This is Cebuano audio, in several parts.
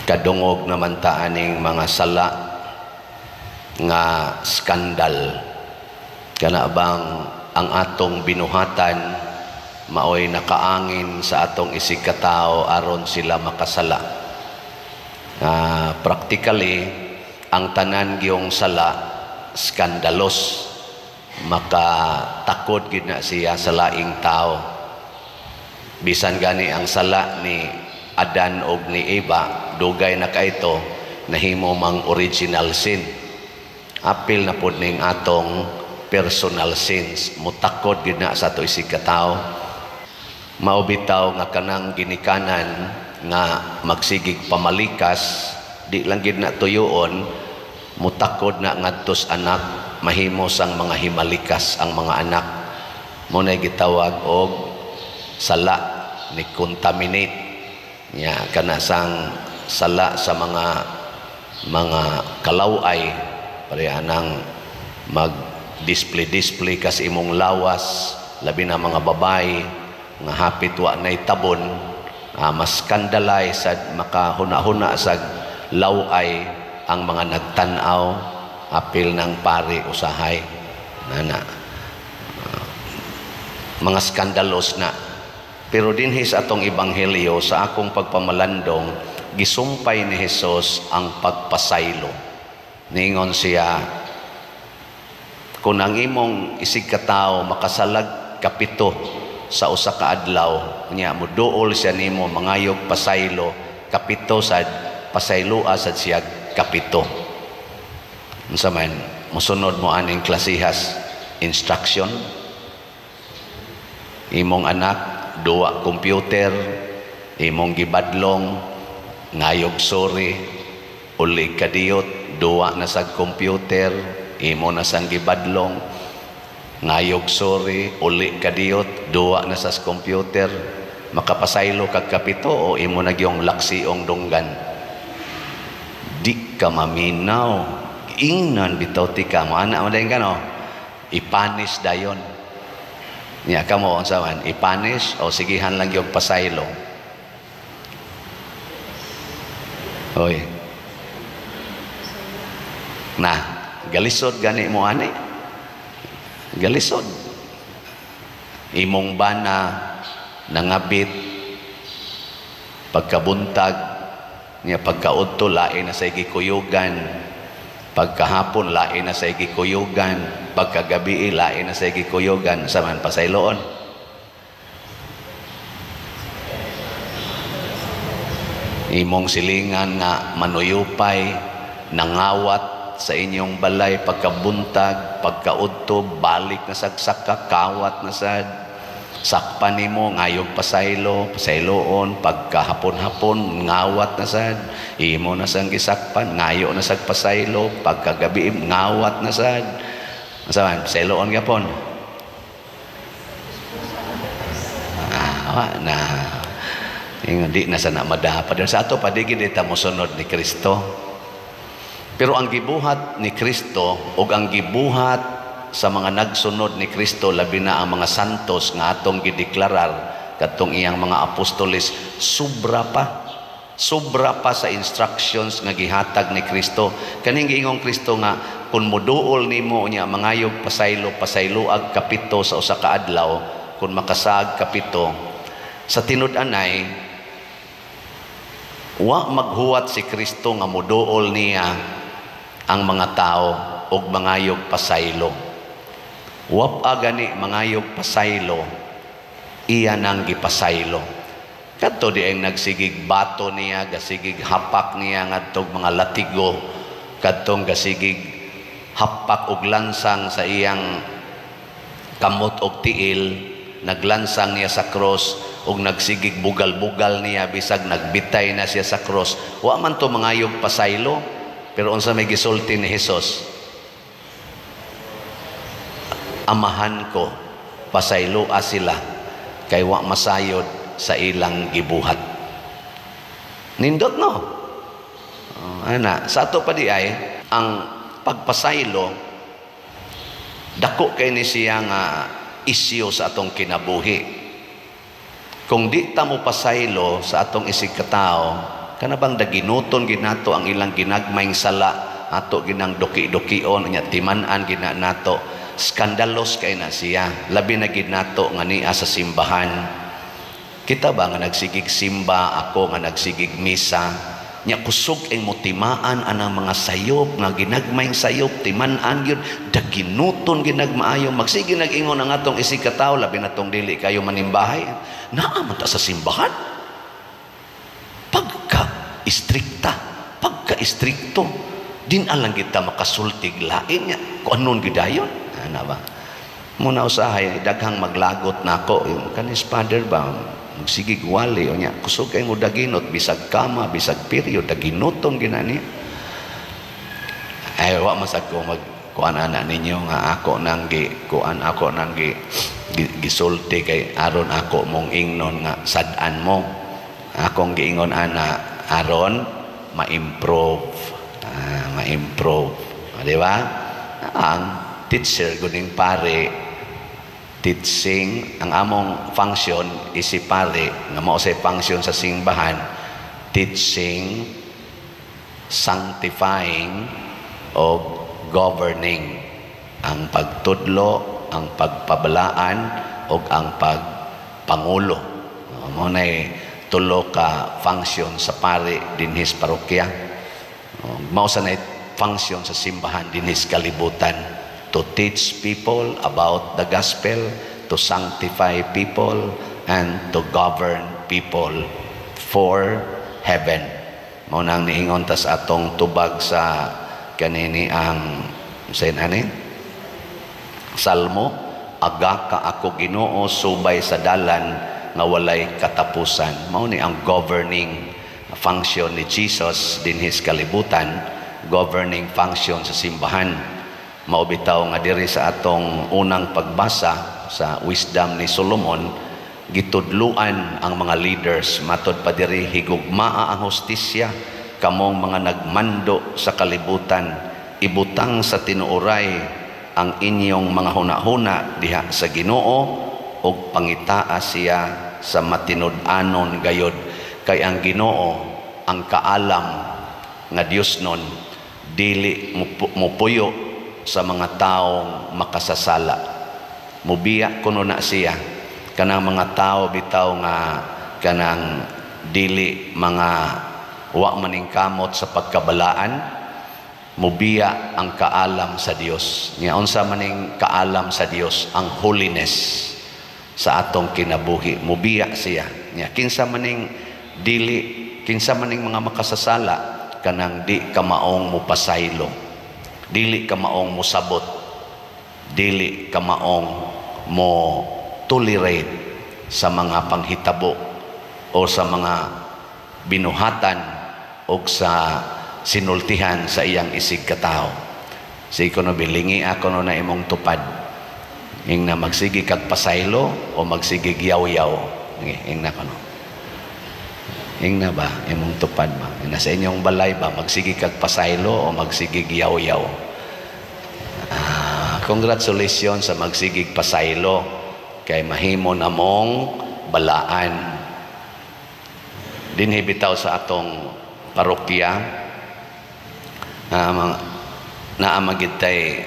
Kadungog naman ta aning mga sala nga skandal. Kana bang ang atong binuhatan maoy nakaangin sa atong isig katao aron sila makasala. Practically, ang tanan giyong sala skandalos, makatakod gid na siya sa laing tao. Bisan gani ang sala ni Adan og ni Eva, dugay na kaito, nahimo mang original sin. Apil na pod ning atong personal sins, mutakod gid na sa ato isig katao. Mao bitaw nga kanang ginikanan nga magsigig pamalikas, di lang gid na tuyoon, mutakod na ngadtos anak, mahimo sang mga himalikas ang mga anak. Mo na gitawag og sala ni contaminate nya, kana sang sala sa mga kalaway, pareha nang mag display display kas imong lawas, labi na mga babae nga hapit wa nay tabon, mas scandalize sad, makahuna-huna sa laway ang mga nagtan-aw, apil ng pari usahay nana, mga skandalos na. Pero dinhi sa atong ebanghelyo, sa akong pagpamalandong, gisumpay ni Hesus ang pagpasaylo. Ningon siya, kung ang imong isig katao makasalag kapito sa usa ka adlaw, nya moduol siya nimo mangayog pasaylo, kapito sad, pasayloa sad siya kapito. Unsa man mosunod mo aning klasihas instruction? Imong anak duwa computer, imong gibadlong, ngayog sorry, uli kadiyot, duwa na sa computer, imo na sang gibadlong, ngayog sorry, uli kadiyot, duwa na sa computer, makapasaylo kag kapito o imo na gyung laksiong dunggan? Di ka maminaw, ingnan bitaw ti ka mo ana mo dayon ka, no? Ipanis dayon niya kamo. Unsa man, ipanish o sigihan lang yung pasaylo? Hoy na, galisod gani mo ani, galisod. Imong bana nangabit pagkabuntag niya, pagkaudto lain na sa gikuyugan, pagkahapon lain na sa gikuyugan, pagkagabi lain na sa gikuyugan. Sa man pasayloon? Imong silingan nga manuyupay, nangawat sa inyong balay pagkabuntag, pagkaudto balik na sagsaka, kawat na sad, sakpan nimo, ngayog pasaylo, pasayloon, pagkahapon-hapon ngawat na sad, imo na sang gisakpan, ngayo na sag pasaylo, pagkagabi ngawat na sad. Unsa man, pasayloon gyapon? Wa na. Ingon di na sana madapa. Sa ato padigid ta mosunod ni Kristo. Pero ang gibuhat ni Kristo ug ang gibuhat sa mga nagsunod ni Kristo, labi na ang mga santos nga atong gideklarar kadtong iyang mga apostoles, sobra pa. Sobra pa sa instructions nga gihatag ni Kristo. Kaning giingong Kristo nga kun moduol nimo unya mangayog pasaylo, pasayloag kapito sa usa ka adlaw, kun makasaag kapito, sa tinud-anay wa maghuwat si Kristo nga moduol niya ang mga tao og mangayog pasaylo. Wa pa gani mangayog pasaylo, iya nang gipasaylo. Kadto di ang nagsigig bato niya, gasigig hapak niya ngadtog mga latigo, kadtong gasigig hapak og lansang sa iyang kamot og tiil, naglansang niya sa cross og nagsigig bugal-bugal niya bisag nagbitay na siya sa cross. Wa man to mangayog pasaylo, pero unsa may gisulti ni Hesus? Amahan ko, pasayloa sila kay wa masayod sa ilang gibuhat. Nindot, no? Ana, sa ato pa di ay ang pagpasaylo dako kay ni siya nga isyu sa atong kinabuhi. Kung di ta mo pasaylo sa atong isig katao, Kana bang daginuton ginato ang ilang ginagmayng sala, ato ginang duki-dukion nya timan-an gina nato. Skandalos kay na siya, labi na gid nato nga nia sa simbahan. Kita ba nga nagsigig simba, ako nga nagsigig misa, nya kusog ang motimaan anang mga sayop nga ginagmayng sayop, timan-an gyud, daginuton ginagmaayo, magsige nag-ingon ang atong isig katawo, labi na tong dili kayo manimbahay, naa man ta sa simbahan. Pagka istrikta, pagka istrikto, din alang kita makasultig lain nya kung anon gidayon. Ana ba? Muna usahay daghang maglagot nako yung kanis father ba magsigig wali o nya kusog kay mo daginot bisag kama bisag period daginuton ginani. Ay wa masag ko mag kuan ana ninyo nga ako nang gi kuan, ako nang gi gisulti kay aron ako mong ingnon nga sad-an mo. Akong giingon ana aron ma-improve, ma-improve, di ba? Ang teacher guning pare, teaching ang among function isi pare nga mao say function sa simbahan, teaching, sanctifying o governing, ang pagtudlo, ang pagpabalaan o ang pagpangulo. Mao nay tulo ka function sa pare dinhis parokya. Mao sa nay function sa simbahan dinhis kalibutan, to teach people about the gospel, to sanctify people, and to govern people for heaven. Mao nang niingon tas atong tubag sa kanini ang sayin ani Salmo, aga ka ako Ginoo subay sa dalan nga walay katapusan. Mao ni ang governing function ni Jesus dinhis kalibutan, governing function sa simbahan. Mao bitaw nga diri sa atong unang pagbasa sa wisdom ni Solomon, gitudluan ang mga leaders. Matod pa diri, higugmaa ang hustisya kamong mga nagmando sa kalibutan, ibutang sa tinuoray ang inyong mga hunahuna diha sa Ginoo ug pangitaa siya sa matinud-anon gayod, kay ang Ginoo ang kaalam nga Dios nun dili mupuyo sa mga taong makasasala. Mubiya kuno na siya kanang mga tao bitaw nga kanang dili mga wa maning kamot sa pagkabalaan. Mubiya ang kaalam sa Dios. Nya unsa maning kaalam sa Dios? Ang holiness sa atong kinabuhi. Mubiya siya. Nya kinsa maning dili, kinsa maning mga makasasala? Kanang di kamaong mupasaylo, dili kamaong musabot, dili kamaong mo tolerate sa mga panghitabo o sa mga binuhatan o sa sinultihan sa iyang isig katao. Sige kuno bilingi ako no na imong tupad. Ing na magsige kag pasaylo o magsige yaw-yaw. Ing na kuno. Ing na ba imong tupad ba? Ing na sa inyong balay ba magsige kag pasaylo o magsige yaw-yaw? Congratulations sa magsigig pasaylo kay mahimo namong balaan. Dinhi bitaw sa atong parokya naa magid tay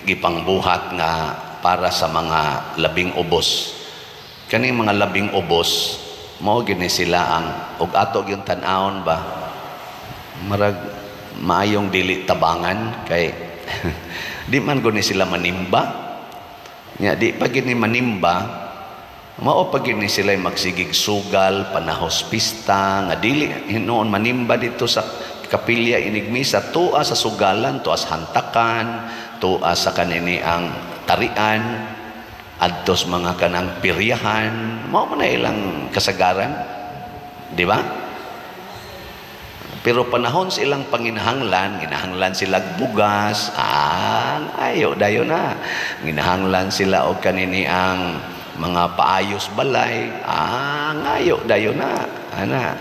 gipangbuhat nga para sa mga labing ubos. Kaning mga labing ubos mao gini sila ang og ato gyud tan-awon ba, marag maayong dili tabangan kay di man guni sila manimba. Nya di pa gini manimba, mao pa gini sila magsigig sugal panahos pista nga dili hinuon manimba dito sa kapilya inig misa, tua sa sugalan, tua sa hantakan, tua sa kanini ang tarian, adtos mga kanang piryahan, mao man na ilang kasagaran, di ba? Pero panahon sa ilang panginahanglan, ginahanglan sila bugas, ayo dayon na. Ginahanglan sila og kanini ang mga paayos balay, ngayo dayon na. Ana.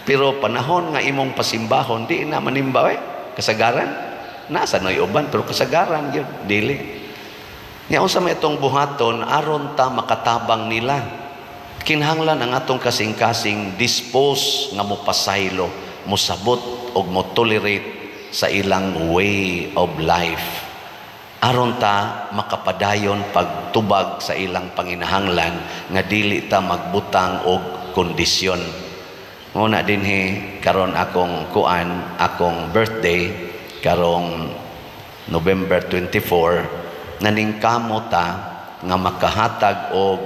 Pero panahon nga imong pasimbahon, di na manimba kasagaran. Nasa noy uban pero kasagaran gyud dili. Nya unsa may itong buhaton aron ta makatabang nila? Kinahanglan ang atong kasing-kasing dispose nga mopasaylo. Mosabot og mo tolerate sa ilang way of life aron ta makapadayon pagtubag sa ilang panginahanglan nga dili ta magbutang og kondisyon. Mao na dinhi karon akong kuan, akong birthday karong November 24, naningkamo ta nga makahatag og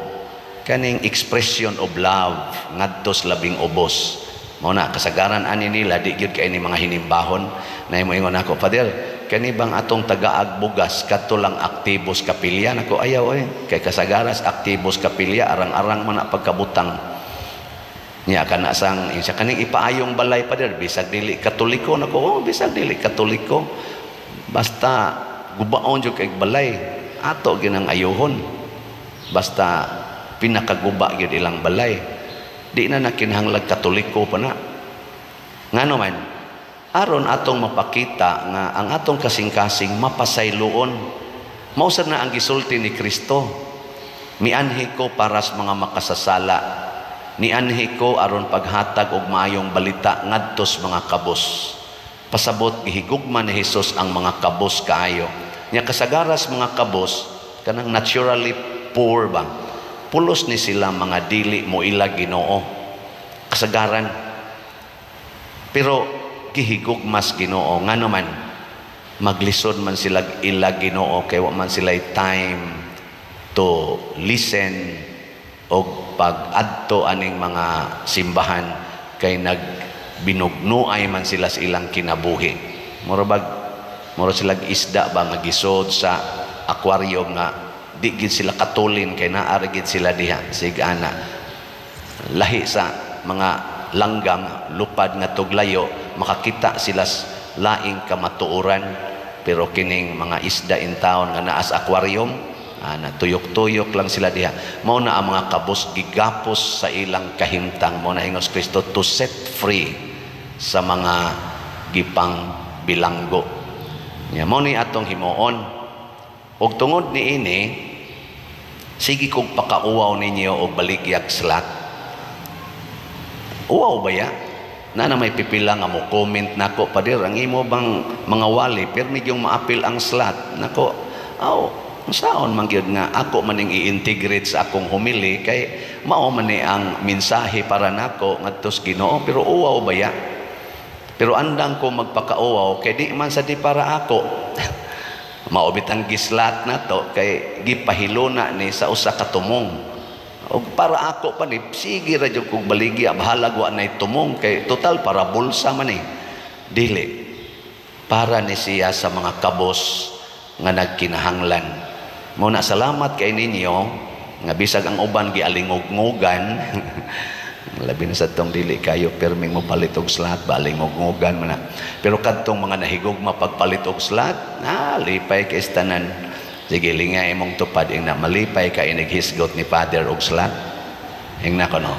kaning expression of love ngadto sa labing ubos. Mao na kasagaran ani nila di gyud kay ni mga hinimbahon na mo ingon ako, "Father, kani bang atong tagaag bugas kadto lang aktibos kapilya?" Nako, "Ayaw eh, kay kasagaras aktibos kapilya arang-arang man na pagkabutang niya." Kana sang insa kaning ipaayong balay, "Father, bisag dili Katoliko?" Nako, "Oh, bisag dili Katoliko, basta gubaon jud kay balay, ato ginang ayuhon. Basta pinakaguba gyud ilang balay, di na nakinahanglag Katoliko pa na." Ngano man, aron atong mapakita nga ang atong kasing-kasing mapasayloon. Mao sad na ang gisulti ni Kristo, "Mianhi ko para sa mga makasasala. Nianhi ko aron paghatag og maayong balita ngadto sa mga kabos." Pasabot, gihigugma ni Hesus ang mga kabos kaayo. Nya kasagaras mga kabos, kanang naturally poor ba, pulos ni sila mga dili mo ila Ginoo kasagaran, pero gihigugmas Ginoo. Ngano man, maglisod man sila ila Ginoo kay wa man sila time to listen og pag-adto aning mga simbahan kay nagbinugnuay man sila sa ilang kinabuhi. Mura bag mura sila isda ba nga gisod sa aquarium nga di gid sila katulin kay naa ra gid sila diha. Sig ana, lahi sa mga langgam, lupad nga tuglayo, makakita sila laing kamatuoran, pero kining mga isda in town nga naa sa aquarium ana, tuyok-tuyok lang sila diha. Mao na ang mga kabos gigapos sa ilang kahimtang. Mao na ingos Kristo to set free sa mga gipang bilanggo nya. Mao ni atong himuon. Og tungod niini, sige kog pakauwaw ninyo og baligyag slot. Uwaw ba ya? Na may pipila nga mo comment nako, "Pader, ang imo bang mga wali pirmi yung maapil ang slot?" Nako, aw, saon man gyud nga ako maning i-integrate sa akong homily kay mao man ni ang mensahe para nako ngadto sa Ginoo, pero uwaw ba ya? Pero andang ko magpakauwaw kay di man sa di para ako. Mao bitang gislat na to kay gipahiluna ni sa usa ka tumong. Og para ako pa ni, sige ra jud kog baligya, bahalag wa nay tumong kay total para bulsa man eh. Dili. Para ni siya sa mga kabos nga nagkinahanglan. Mao na salamat kay ninyo nga bisag ang uban gialingog-ngogan, labi na sa tong dili kayo perming mo palit og slot ba, alingog-ngogan man na. Pero kadtong mga nahigugma pagpalit og slot, na lipay kay tanan. Sige, lingay imong tupad, ing na malipay ka inighisgot ni Father og slot. Ing na kono.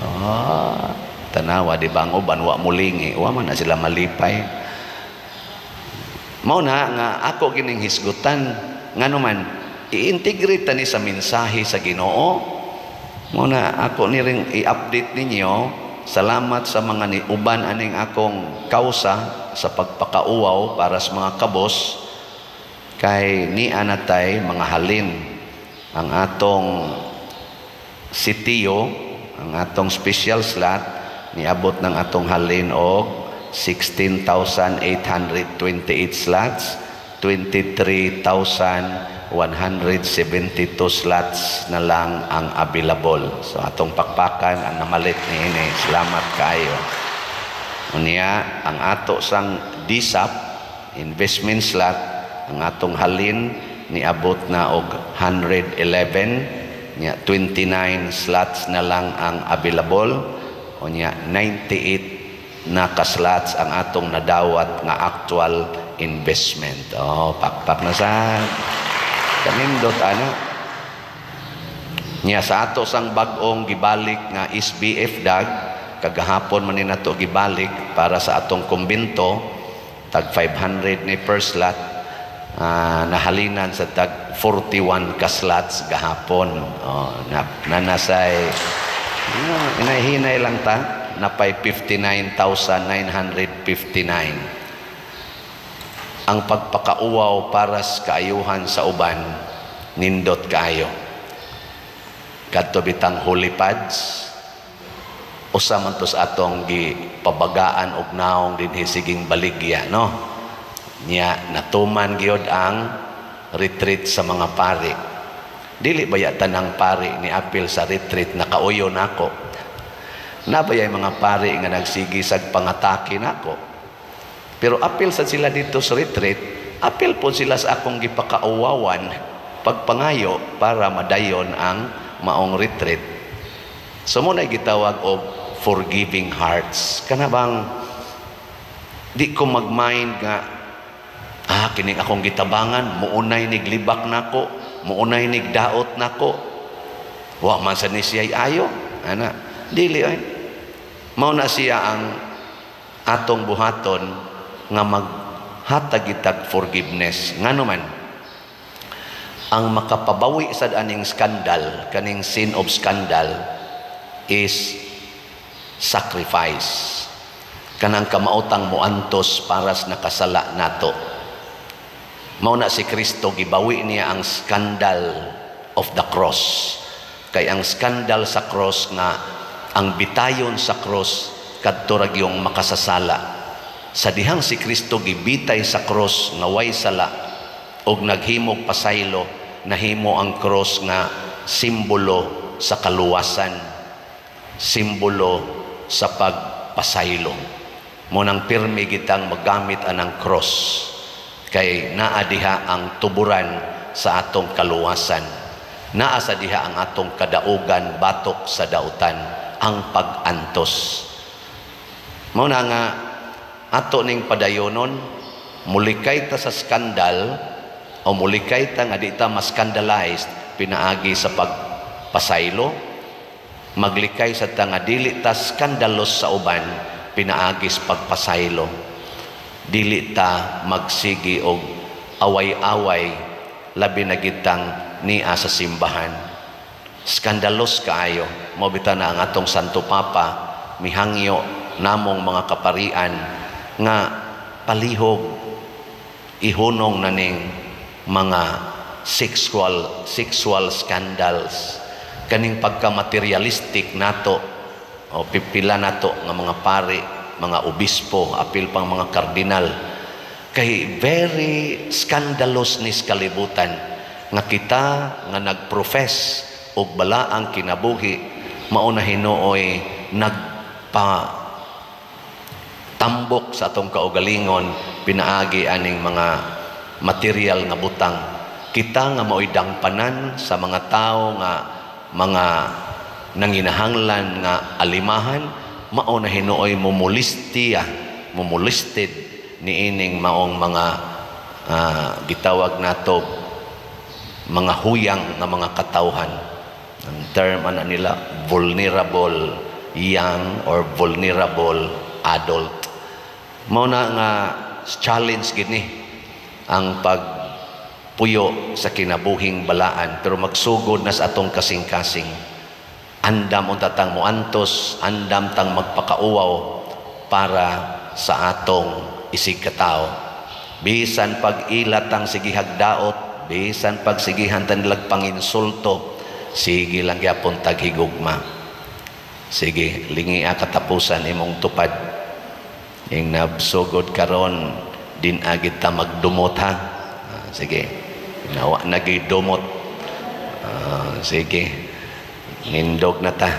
Oh, tanawa, di ba ang uban wa mulingi, wa man na sila malipay. Mao na nga ako gining hisgutan, ngano man i-integrate ta ni sa mensahe sa Ginoo. Mao na ako ni ring i-update ninyo. Salamat sa mga ni uban aning akong kausa sa pagpakauwaw para sa mga kabos kay ni anatay mga halin ang atong sitiyo, ang atong special slot, niabot ng atong halin og 16,828 slots, 23,172 slots na lang ang available. So atong pakpakan ang namalit ni ini. Salamat kayo. Unya, ang ato sang DSAP investment slot, ang atong halin niabot na og 111 nya, 29 slots na lang ang available. Unya, 98 na ka slots ang atong nadawat nga actual investment. Oh, pakpak na sa kanindot ana. Nya sa ato sang bag-ong gibalik nga SBF DAG, kagahapon man ni nato gibalik para sa atong kumbento, tag 500 ni per slot, nahalinan sa tag 41 ka slots gahapon. Oh, na, nanasay, hinay-hinay lang ta. Napay 59,959. Ang pagpakauwaw para sa kaayuhan sa uban, nindot kaayo. Kadto bitang holy pads, usa man to sa atong gipabagaan og naong dinhi, siging baligya, no? Nya natuman gyud ang retreat sa mga pari. Dili baya tanang pari ni apil sa retreat nakauyo nako? Nabayay mga pari nga nagsigi sag pangatake nako. Pero apil sa sila dito sa retreat, apil po sila sa akong gipakauwawan pagpangayo para madayon ang maong retreat. So mo na gitawag og forgiving hearts. Kana bang di ko mag-mind nga, ah, kining akong gitabangan, muunay niglibak nako, muunay nigdaot nako. Wa man sa ni siya ayo ana. Dili ay mao na siya ang atong buhaton nga maghatag itag forgiveness. Ngano man ang makapabawi sa aning scandal, kaning sin of scandal, is sacrifice, kanang kamaotang muantos para sa nakasala nato. Mao na si Kristo, gibawi niya ang scandal of the cross. Kay ang scandal sa cross nga ang bitayon sa cross kadto ra gyung makasasala. Sa dihang si Kristo gibitay sa cross nga way sala og naghimog pasaylo, nahimo ang cross nga simbolo sa kaluwasan, simbolo sa pagpasaylo. Mo nang pirmi gitang magamit anang cross kay naa diha ang tuburan sa atong kaluwasan. Naa sa diha ang atong kadaugan batok sa dautan, ang pag-antos. Mao na nga ato ning padayonon, mulikay ta sa skandal o mulikay ta nga di ta ma-scandalized pinaagi sa pagpasaylo, maglikay sa ta nga dili ta skandalos sa uban pinaagi sa pagpasaylo. Dili ta magsigi og away-away, labi na gitang nia sa simbahan. Skandalos kaayo. Mao bitaw na ang atong Santo Papa mihangyo namong mga kaparian nga palihog ihunong na ning mga sexual scandals, kaning pagka-materialistic nato o pipila nato nga mga pari, mga obispo, apil pang mga kardinal, kay very scandalous ni kalibutan nga kita nga nagprofess og balaang kinabuhi mao na hinuoy nagpa tambok sa atong kaugalingon pinaagi aning mga material nga butang. Kita nga mao'y dangpanan sa mga tao nga mga nanginahanglan nga alimahan, mao na hinuoy mumulistiya, mumulisted niining maong mga gitawag nato mga huyang nga mga katawhan. Ang term ana nila, vulnerable young or vulnerable adult. Mao na nga challenge gini ang pagpuyo sa kinabuhing balaan, pero magsugod na sa atong kasing-kasing. Andam unta tang moantos, andam tang magpakauwaw para sa atong isig katao. Bisan pag ilat ang sigihag daot, bisan pag sigihan tanilag panginsulto, sige lang gyapon taghigugma. Sige, lingia katapusan imong tupad. Ing nabsugod karon din agit ta magdumot ha. Sige. Nawa nagidumot. Sige. Nindog na ta.